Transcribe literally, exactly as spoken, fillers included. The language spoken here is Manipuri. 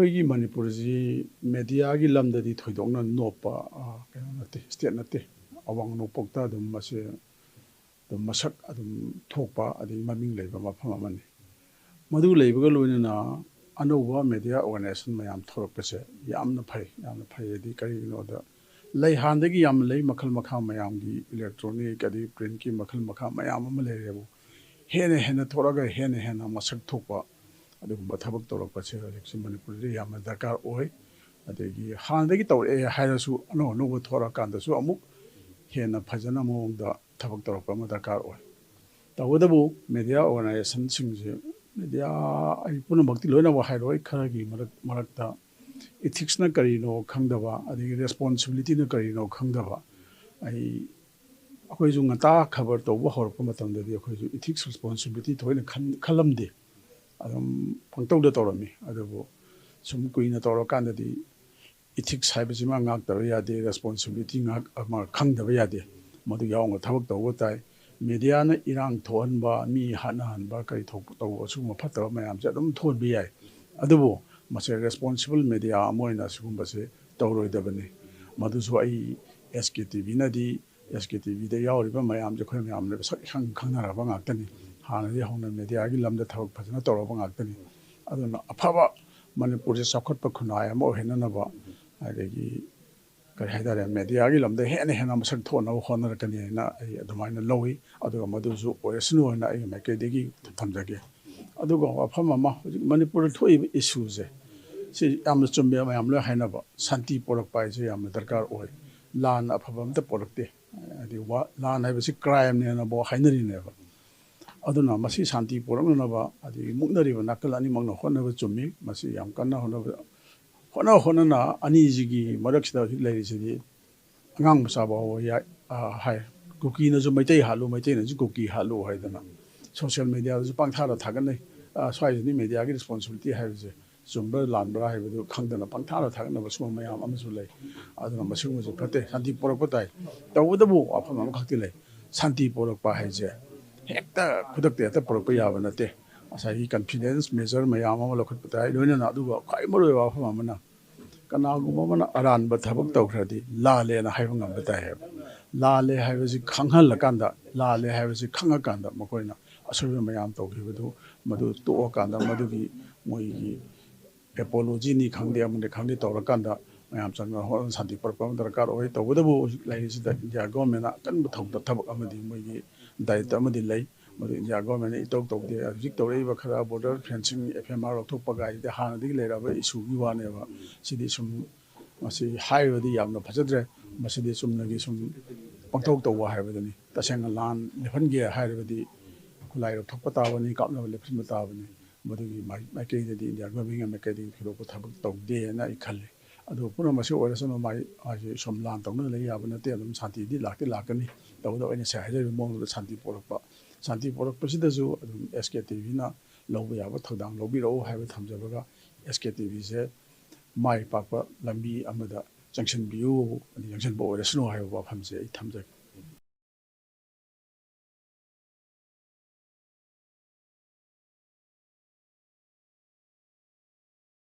ꯑꯩꯈꯣꯏꯒꯤ ꯃꯅꯤꯄꯨꯔꯁꯤ ꯃꯦꯗꯤꯌꯥꯒꯤ ꯂꯝꯗꯗꯤ ꯊꯣꯏꯗꯣꯛꯅ ꯅꯣꯞꯄ, ꯑ, ꯀꯩꯅꯣ ꯅꯠꯇꯦ, ꯁ꯭ꯇꯦꯠ ꯅꯠꯇꯦ꯫ ꯑꯋꯥꯡ ꯅꯣꯡꯄꯣꯛꯇ ꯑꯗꯨꯝ ꯃꯁꯤ ꯑꯗꯨꯝ ꯃꯁꯛ ꯑꯗꯨꯝ ꯊꯣꯛꯄ ꯑꯗꯒꯤ ꯃꯃꯤꯡ ꯂꯩꯕ ꯃꯐꯝ ꯑꯃꯅꯤ꯫ ꯃꯗꯨ ꯂꯩꯕꯒ ꯂꯣꯏꯅꯅ ꯑꯅꯧꯕ ꯃꯦꯗꯤꯌꯥ ꯑꯣꯔꯒꯅꯥꯏꯖꯦꯁꯟ ꯃꯌꯥꯝ ꯊꯣꯛꯂꯛꯄꯁꯦ ꯌꯥꯝꯅ ꯐꯩ, ꯌꯥꯝꯅ ꯐꯩ꯫ ꯍꯥꯏꯗꯤ ꯀꯔꯤꯒꯤꯅꯣꯗ ꯂꯩ, ꯍꯥꯟꯅꯗꯒꯤ ꯌꯥꯝꯅ ꯂꯩ, ꯃꯈꯜ ꯃꯈꯥ ꯃꯌꯥꯝꯒꯤ ꯏꯂꯦꯛꯇ꯭ꯔꯣꯅꯤꯛ ꯑꯗꯒꯤ ꯄ꯭ꯔꯤꯟꯠꯀꯤ ꯃꯈꯜ ꯃꯈꯥ ꯃꯌꯥꯝ ꯑꯃ ꯂꯩꯔꯦꯕꯨ, ꯍꯦꯟꯅ ꯍꯦꯟꯅ ꯊꯣꯛꯂꯒ ꯍꯦꯟꯅ ꯍꯦꯟꯅ ꯃꯁꯛ ꯊꯣꯛꯄ ꯑꯗꯨꯒꯨꯝꯕ ꯊꯕꯛ ꯇꯧꯔꯛꯄꯁꯦ ꯍꯧꯖꯤꯛꯁꯤ ꯃꯅꯤꯄꯨꯔꯗ ꯌꯥꯝꯅ ꯗꯔꯀꯥꯔ ꯑꯣꯏ꯫ ꯑꯗꯒꯤ ꯍꯥꯟꯅꯗꯒꯤ ꯇꯧꯔꯛꯑꯦ ꯍꯥꯏꯔꯁꯨ ꯑꯅꯧ ꯑꯅꯧꯕ ꯊꯣꯛꯂꯛꯑꯀꯥꯟꯗꯁꯨ ꯑꯃꯨꯛ ꯍꯦꯟꯅ ꯐꯖꯅ ꯃꯑꯣꯡꯗ ꯊꯕꯛ ꯇꯧꯔꯛꯄ ꯑꯃ ꯗꯔꯀꯥꯔ ꯑꯣꯏ꯫ ꯇꯧꯕꯇꯕꯨ ꯃꯦꯗꯤꯌꯥ ꯑꯣꯔꯒꯅꯥꯏꯖꯦꯁꯟꯁꯤꯡꯁꯦ, ꯃꯦꯗꯤꯌꯥ ꯑꯩ ꯄꯨꯝꯅꯃꯛꯇꯤ ꯂꯣꯏꯅꯃꯛ ꯍꯥꯏꯔꯣꯏ, ꯈꯔꯒꯤ ꯃꯔꯛ, ꯃꯔꯛꯇ ꯏꯊꯤꯛꯁꯅ ꯀꯔꯤꯅꯣ ꯈꯪꯗꯕ, ꯑꯗꯒꯤ ꯔꯦꯁꯄꯣꯟꯁꯤꯕꯤꯂꯤꯇꯤꯅ ꯀꯔꯤꯅꯣ ꯈꯪꯗꯕ, ꯑꯩ, ꯑꯩꯈꯣꯏꯁꯨ ꯉꯟꯇꯥ ꯈꯕꯔ ꯇꯧꯕ ꯍꯧꯔꯛꯄ ꯃꯇꯝꯗꯗꯤ ꯑꯩꯈꯣꯏꯁꯨ ꯏꯊꯤꯛꯁ ꯔꯦꯁꯄꯣꯟꯁꯤꯕꯤꯂꯤꯇꯤ ꯊꯣꯏꯅ ꯈꯟ-, ꯈꯜꯂꯝꯗꯦ꯫ ꯑꯗꯨꯝ ꯄꯪꯇꯧꯗ ꯇꯧꯔꯝꯃꯤ꯫ ꯑꯗꯨꯕꯨ ꯁꯨꯝ ꯀꯨꯏꯅ ꯇꯧꯔꯀꯥꯟꯗꯗꯤ ꯏꯊꯤꯛꯁ ꯍꯥꯏꯕꯁꯤꯃ ꯉꯥꯛꯇꯕ ꯌꯥꯗꯦ, ꯔꯦꯁꯄꯣꯟꯁꯤꯕꯤꯂꯤꯇꯤ ꯉꯥꯛ ꯑꯃ ꯈꯪꯗꯕ ꯌꯥꯗꯦ꯫ ꯃꯗꯨ ꯌꯥꯎꯅ ꯊꯕꯛ ꯇꯧꯕ ꯇꯥꯏ꯫ ꯃꯦꯗꯤꯌꯥꯅ ꯏꯔꯥꯡ ꯊꯣꯛꯍꯟꯕ, ꯃꯤ ꯍꯥꯠꯅꯍꯟꯕ, ꯀꯔꯤ ꯊꯣꯛ-, ꯇꯧꯕ, ꯑꯁꯤꯒꯨꯝꯕ ꯐꯠꯇꯕ ꯃꯌꯥꯝꯁꯦ ꯑꯗꯨꯝ ꯊꯣꯛꯍꯟꯕ ꯌꯥꯏ꯫ ꯑꯗꯨꯕꯨ ꯃꯁꯦ ꯔꯦꯁꯄꯣꯟꯁꯤꯕꯜ ꯃꯦꯗꯤꯌꯥ ꯑꯃ ꯑꯣꯏꯅ ꯑꯁꯤꯒꯨꯝꯕꯁꯦ ꯇꯧꯔꯣꯏꯗꯕꯅꯤ꯫ ꯃꯗꯨꯁꯨ ꯑꯩ ꯑꯦꯁ ꯀꯦ ꯇꯤ ꯚꯤꯅꯗꯤ, ꯑꯦꯁ ꯀꯦ ꯇꯤ ꯚꯤꯗ ꯌꯥꯎꯔꯤꯕ ꯃꯌꯥꯝꯁꯦ ꯑꯩꯈꯣꯏ ꯃꯌꯥꯝꯅ ꯁꯛ ꯏꯈꯪ ꯈꯪꯅꯔꯕ ꯉꯥꯛꯇꯅꯤ꯫ ꯍꯥꯟꯅꯗꯤ ꯍꯧꯅ ꯃꯦꯗꯤꯌꯥꯒꯤ ꯂꯝꯗ ꯊꯕꯛ ꯐꯖꯅ ꯇꯧꯔꯕ ꯉꯥꯛꯇꯅꯤ꯫ ꯑꯗꯨꯅ ꯑꯐꯕ ꯃꯅꯤꯄꯨꯔꯁꯦ ꯆꯥꯎꯈꯠꯄ ꯈꯨꯟꯅꯥꯏ ꯑꯃ ꯑꯣꯏꯍꯟꯅꯅꯕ, ꯑꯗꯒꯤ ꯀꯔꯤ ꯍꯥꯏꯇꯥꯔꯦ, ꯃꯦꯗꯤꯌꯥꯒꯤ ꯂꯝꯗ ꯍꯦꯟꯅ ꯍꯦꯟꯅ ꯃꯁꯛ ꯊꯣꯛꯅꯕ ꯍꯣꯠꯅꯔꯛꯀꯅꯤ ꯍꯥꯏꯅ ꯑꯩ ꯑꯗꯨꯃꯥꯏꯅ ꯂꯧꯏ꯫ ꯑꯗꯨꯒ ꯃꯗꯨꯁꯨ ꯑꯣꯏꯔꯁꯅꯨ ꯍꯥꯏꯅ ꯑꯩꯒꯤ ꯃꯥꯏꯀꯩꯗꯒꯤ ꯊꯝꯖꯒꯦ꯫ ꯑꯗꯨꯒ ꯋꯥꯐꯝ ꯑꯃ, ꯍꯧꯖꯤꯛ ꯃꯅꯤꯄꯨꯔꯗ ꯊꯣꯛꯏꯕ ꯏꯁꯨꯁꯦ, ꯁꯤ ꯌꯥꯝꯅ ꯆꯨꯝꯃꯦ, ꯃꯌꯥꯝ ꯂꯣꯏ ꯍꯥꯏꯅꯕ, ꯁꯥꯟꯇꯤ ꯄꯣꯔꯛꯄ ꯍꯥꯏꯁꯦ ꯌꯥꯝꯅ ꯗꯔꯀꯥꯔ ꯑꯣꯏ꯫ ꯂꯥꯟ ꯑꯐꯕ ꯑꯝꯇ ꯄꯣꯔꯛꯇꯦ꯫ ꯍꯥꯏꯗꯤ ꯋꯥ-, ꯂꯥꯟ ꯍꯥꯏꯕꯁꯤ ꯀ꯭ꯔꯥꯏꯝꯅꯦꯅꯕꯨ ꯍꯥꯏꯅꯔꯤꯅꯦꯕ꯫ ꯑꯗꯨꯅ ꯃꯁꯤ ꯁꯥꯟꯇꯤ ꯄꯨꯔꯛꯅꯅꯕ, ꯑꯗꯒꯤ ꯃꯨꯛꯅꯔꯤꯕ ꯅꯥꯀꯜ ꯑꯅꯤꯃꯛꯅ ꯍꯣꯠꯅꯕ ꯆꯨꯝꯃꯤ꯫ ꯃꯁꯤ ꯌꯥꯝ ꯀꯟꯅ ꯍꯣꯠꯅꯕ, ꯍꯣꯠꯅ ꯍꯣꯠꯅꯅ ꯑꯅꯤꯁꯤꯒꯤ ꯃꯔꯛꯁꯤꯗ ꯍꯧꯖꯤꯛ ꯂꯩꯔꯤꯁꯤꯗꯤ ꯑꯉꯥꯡ ꯃꯆꯥ ꯐꯥꯎꯕ ꯌꯥꯏ, ꯑ, ꯍꯥꯏ꯫ ꯀꯨꯀꯤꯅꯁꯨ ꯃꯩꯇꯩ ꯍꯥꯠꯂꯨ, ꯃꯩꯇꯩꯅꯁꯨ ꯀꯨꯀꯤ ꯍꯥꯠꯂꯨ ꯍꯥꯏꯗꯅ ꯁꯣꯁꯤꯌꯦꯜ ꯃꯦꯗꯤꯌꯥꯗꯁꯨ ꯄꯪꯊꯥꯗ ꯊꯥꯒꯠꯅꯩ꯫ ꯑ, ꯁ꯭ꯋꯥꯏꯁꯤꯅꯤ ꯃꯦꯗꯤꯌꯥꯒꯤ ꯔꯦꯁꯄꯣꯟꯁꯤꯕꯤꯂꯤꯇꯤ ꯍꯥꯏꯕꯁꯦ꯫ ꯆꯨꯝꯕ꯭ꯔꯥ ꯂꯥꯟꯕ꯭ꯔꯥ ꯍꯥꯏꯕꯗꯨ ꯈꯪꯗꯅ ꯄꯪꯊꯥꯗ ꯊꯥꯒꯠꯅꯕ ꯁꯤꯒꯨꯝꯕ ꯃꯌꯥꯝ ꯑꯃꯁꯨ ꯂꯩ꯫ ꯑꯗꯨꯅ ꯃꯁꯤꯒꯨꯝꯕꯁꯦ ꯐꯠꯇꯦ꯫ ꯁꯥꯟꯇꯤ ꯄꯨꯔꯛꯄ ꯇꯥꯏ꯫ ꯇꯧꯕꯇꯕꯨ ꯋꯥꯐꯝ ꯑꯃꯈꯛꯇꯤ ꯂꯩ꯫ ꯁꯥꯟꯇꯤ ꯄꯨꯔꯛꯄ ꯍꯥꯏꯁꯦ ꯍꯦꯛꯇ ꯈꯨꯗꯛꯇ ꯍꯦꯛꯇ ꯄꯨꯔꯛꯄ ꯌꯥꯕ ꯅꯠꯇꯦ꯫ ꯉꯁꯥꯏꯒꯤ ꯀꯟꯐꯤꯗꯦꯟꯁ ꯃꯦꯖꯔ ꯃꯌꯥꯝ ꯑꯃ ꯂꯧꯈꯠꯄ ꯇꯥꯏ꯫ ꯂꯣꯏꯅꯅ ꯑꯗꯨꯒ ꯈ꯭ꯋꯥꯏ ꯃꯔꯨꯑꯣꯏꯕ ꯋꯥꯐꯝ ꯑꯃꯅ, ꯀꯅꯥꯒꯨꯝꯕ ꯑꯃꯅ ꯑꯔꯥꯟꯕ ꯊꯕꯛ ꯇꯧꯈ꯭ꯔꯗꯤ ꯂꯥꯜꯂꯦꯅ ꯍꯥꯏꯕ ꯉꯝꯕ ꯇꯥꯏ ꯍꯥꯏꯕ꯫ ꯂꯥꯜꯂꯦ ꯍꯥꯏꯕꯁꯤ ꯈꯪꯍꯜꯂꯀꯥꯟꯗ, ꯂꯥꯜꯂꯦ ꯍꯥꯏꯕꯁꯤ ꯈꯪꯉꯀꯥꯟꯗ ꯃꯈꯣꯏꯅ ꯑꯁꯣꯏꯕ ꯃꯌꯥꯝ ꯇꯧꯈꯤꯕꯗꯨ, ꯃꯗꯨ ꯇꯣꯛꯑꯀꯥꯟꯗ ꯃꯗꯨꯒꯤ ꯃꯣꯏꯒꯤ ꯑꯦꯄꯣꯂꯣꯖꯤꯅꯤ ꯈꯪꯗꯦ, ꯑꯃꯅꯤ ꯈꯪꯗꯦ ꯇꯧꯔꯀꯥꯟꯗ ꯃꯌꯥꯝ ꯆꯪꯗꯅ ꯍꯣꯠꯅ ꯁꯥꯟꯇꯤ ꯄꯨꯔꯛꯄ ꯑꯃ ꯗꯔꯀꯥꯔ ꯑꯣꯏ꯫ ꯇꯧꯕꯇꯕꯨ ꯍꯧꯖꯤꯛ ꯂꯩꯔꯤꯁꯤꯗ ꯏꯟꯗꯤꯌꯥ ꯒꯣꯔꯃꯦꯟꯅ ꯑꯀꯟꯕ ꯊꯧꯗ-, ꯊꯕꯛ ꯑꯃꯗꯤ ꯃꯣꯏꯒꯤ ꯗꯥꯌꯤꯠꯇ ꯑꯃꯗꯤ ꯂꯩ꯫ ꯃꯗꯨ ꯏꯟꯗꯤꯌꯥ ꯒꯣꯔꯃꯦꯟꯅ ꯏꯇꯧ ꯇꯧꯗꯦ꯫ ꯍꯧꯖꯤꯛ ꯇꯧꯔꯛꯏꯕ ꯈꯔ border fencing, F M R ꯂꯧꯊꯣꯛꯄ ꯀꯥꯏꯁꯤꯗꯤ ꯍꯥꯟꯅꯗꯒꯤ ꯂꯩꯔꯛꯑꯕ ꯏꯁꯨꯒꯤ ꯋꯥꯅꯦꯕ꯫ ꯁꯤꯗꯤ ꯁꯨꯝ ꯃꯁꯤ ꯍꯥꯏꯔꯨꯔꯗꯤ ꯌꯥꯝꯅ ꯐꯖꯗ꯭ꯔꯦ꯫ ꯃꯁꯤꯗꯤ ꯆꯨꯝꯅꯒꯤ ꯁꯨꯝ ꯄꯪꯇꯧ ꯇꯧꯕ ꯍꯥꯏꯕꯗꯨꯅꯤ꯫ ꯇꯁꯦꯡꯅ ꯂꯥꯟ ꯂꯦꯞꯍꯟꯒꯦ ꯍꯥꯏꯔꯕꯗꯤ ꯈꯨꯠꯂꯥꯏ ꯂꯧꯊꯣꯛꯄ ꯇꯥꯕꯅꯤ, ꯀꯥꯞꯅꯕ ꯂꯦꯞꯍꯟꯕ ꯇꯥꯕꯅꯤ꯫ ꯃꯗꯨꯒꯤ ꯃꯥꯏ-, ꯃꯥꯏꯀꯩꯗꯗꯤ ꯏꯟꯗꯤꯌꯥ ꯒꯣꯔꯃꯦꯟꯒꯤ ꯃꯥꯏꯀꯩꯗꯒꯤ ꯊꯣꯏꯗꯣꯛꯄ ꯊꯕꯛ ꯇꯧꯗꯦꯅ ꯑꯩ ꯈꯜꯂꯤ꯫ ꯑꯗꯨ ꯄꯨꯝꯅꯃꯛꯁꯤ ꯑꯣꯏꯔꯁꯅꯨ, ꯃꯥꯏ, ꯃꯥꯁꯤ ꯁꯨꯝ ꯂꯥꯟ ꯇꯧꯅ ꯂꯩ ꯌꯥꯕ ꯅꯠꯇꯦ꯫ ꯑꯗꯨꯝ ꯁꯥꯟꯇꯤꯗꯤ ꯂꯥꯛꯇꯤ ꯂꯥꯛꯀꯅꯤ꯫ ꯇꯧꯕꯇꯕꯨ ꯑꯩꯅ ꯉꯁꯥꯏ ꯍꯥꯏꯖꯔꯤꯕ ꯃꯑꯣꯡꯗꯨꯗ ꯁꯥꯟꯇꯤ ꯄꯣꯔꯛꯄ, ꯁꯥꯟꯇꯤ ꯄꯣꯔꯛꯄꯁꯤꯗꯁꯨ ꯑꯗꯨꯝ ꯑꯦꯁ ꯀꯦ ꯇꯤ ꯚꯤꯅ ꯂꯧꯕ ꯌꯥꯕ ꯊꯧꯗꯥꯡ ꯂꯧꯕꯤꯔꯛꯎ ꯍꯥꯏꯕ ꯊꯝꯖꯕꯒ, ꯑꯦꯁ ꯀꯦ ꯇꯤ ꯚꯤꯁꯦ ꯃꯥꯏ ꯄꯥꯛꯄ ꯂꯝꯕꯤ ꯑꯃꯗ ꯆꯪꯁꯤꯟꯕꯤꯌꯨ, ꯑꯗꯩ ꯆꯪꯁꯤꯟꯕ ꯑꯣꯏꯔꯁꯅꯨ ꯍꯥꯏꯕ ꯋꯥꯐꯝꯁꯦ ꯑꯩ ꯊꯝꯖꯒꯦ꯫